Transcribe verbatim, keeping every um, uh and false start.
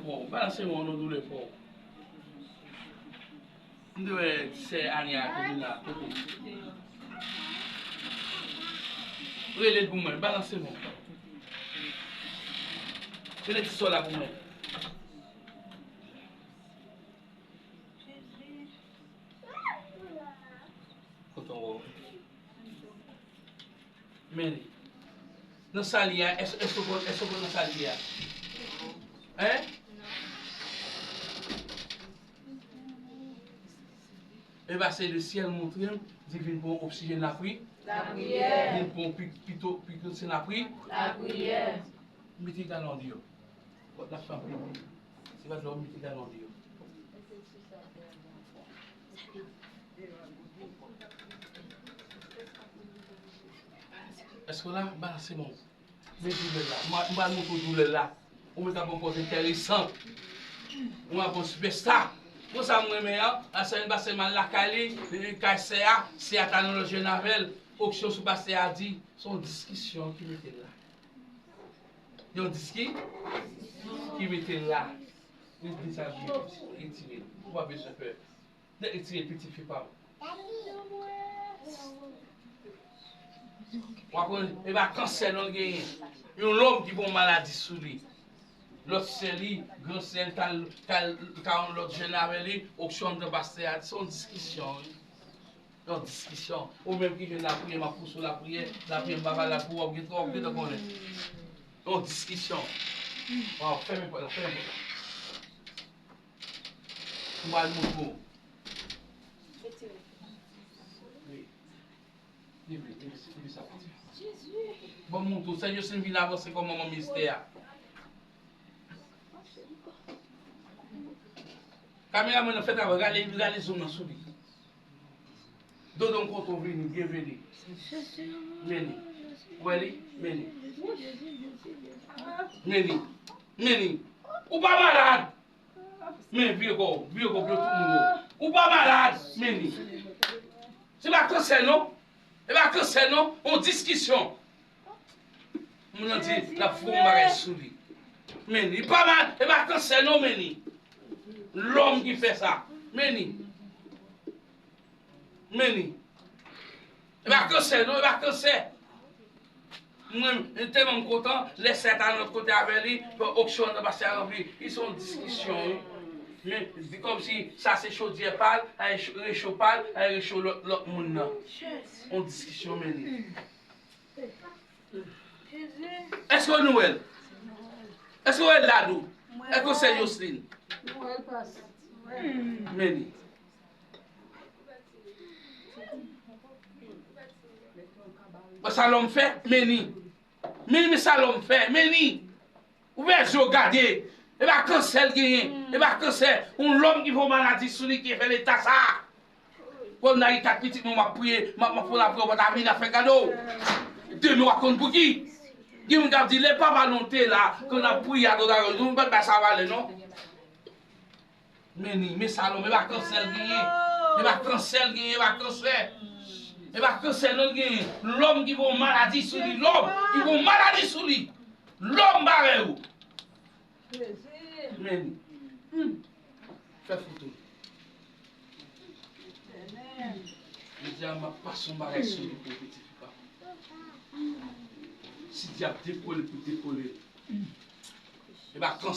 Bon, balanse men w non, doulè fò. M te wè sè Ania te vin la, kote? Rele l pou mwen, balanse men w. Rele ti sè w la pou mwen. Kontan wè w. Men li. Nan sa l ye a, èske, èske w konn, èske w konn nan sa l ye a? Hein? E ba se lesyèl montre m, di vin pran oksijèn lapri. Lapriyè. Vin pran pi-, pito, pito se lapri. Lapriyè. Mete galon deyò. Pòt la fèmen. Se pa dlo, mete galon deyò. Èske w la? Balanse men w. Men doulè la. M a, m pral montre w doulè la. Ou menm k ap yon kòz enteresan. Ou ap yon sipèsta. Pou sa m renmen an, a sè vin pase mal lakay li, li kay sè a, sè a ta nan lòt jèn avè l. Oksyon sou pastè a di, se yon diskisyon ki mete l la. Yon diski ki mete l la. Li di sa, retire l. Ou pa bezwen pè. Nèg retire piti fi pa m. W ap konn, e pa kansè non l genyen. Yon lòm ki pran maladi sou li. Lòt sè li, gran sè l, t al, t al, t al yon lòt jèn avè li, oksyon anndan pastè a, se yon diskisyon, wi. Yon diskisyon. Ou menm ki jwenn lapriyè, m ap pouse w lapriyè, lapriyè m pa valab pou w, w ap gen, w ap gentan konnen. Yon diskisyon. Waw, fèmen pòt la, fèmen pòt la. M pral montre w. Wi. Leve, leve, leve sa piti. Ban m montre w. Sè Jocelyn vin avanse kòm manman ministè a. Kameramann nan fè travay, rale, rale zoom nan sou li. Dodon Koto vini, byenveni. Men li. Ou wè li? Men li. Men li. Men li. Ou pa malad! Men vye kò w, vye kò w, vye tout moun yo. Ou pa malad, men li. Se pa kansè non. E pa kansè non, yon diskisyon. Moun nan di, l ap fè yon bagay sou li. Men li pa mal, e pa kansè non, men li. Lòm ki fè sa. Men li. Men li. E pa kansè non, e pa kansè. Mwen, tèlman m kontan, lè sè ta nan lòt kote avè li, oksyon an pase a ranpli. Li se yon diskisyon, wi. Men, di kòmsi sa se chodyè pa l, a recho, recho pa l, a recho lòt, lòt moun nan. Yon diskisyon, men li. Èske nou wè l? Èske w wè l, Dadou? Èske w sè Jocelyn? Men li. Bon, sa lòm fè, men li. Men li, men sa lòm fè, men li. Ouvè je w gade. E pa kansè l genyen. E pa kansè. Yon lòm ki fè yon maladi sou li ki fè l eta sa. Bon, m nan gen kat pitit mwen, m ap priye, m ap, m ap fè lapriyè, ou pa ta vin ap fè kado. Demen w ap konn pou ki. Gen moun k ap di, lè papa nou te la, ke n ap priye a dwat a goch, nou pa t bay sa valè, non. Men li, men sa lòm, e pa kansè l genyen. E pa kansè l genyen, e pa kansè. E pa kansè non l genyen. Lòm ki fè yon maladi sou li, lòm ki fè yon maladi sou li. Lòm barè ou. Men li. Fè foto. Jodi a, m ap pase yon bagay sou li pou piti fi pa m. Si dyab dekole pou dekole. E pa kansè.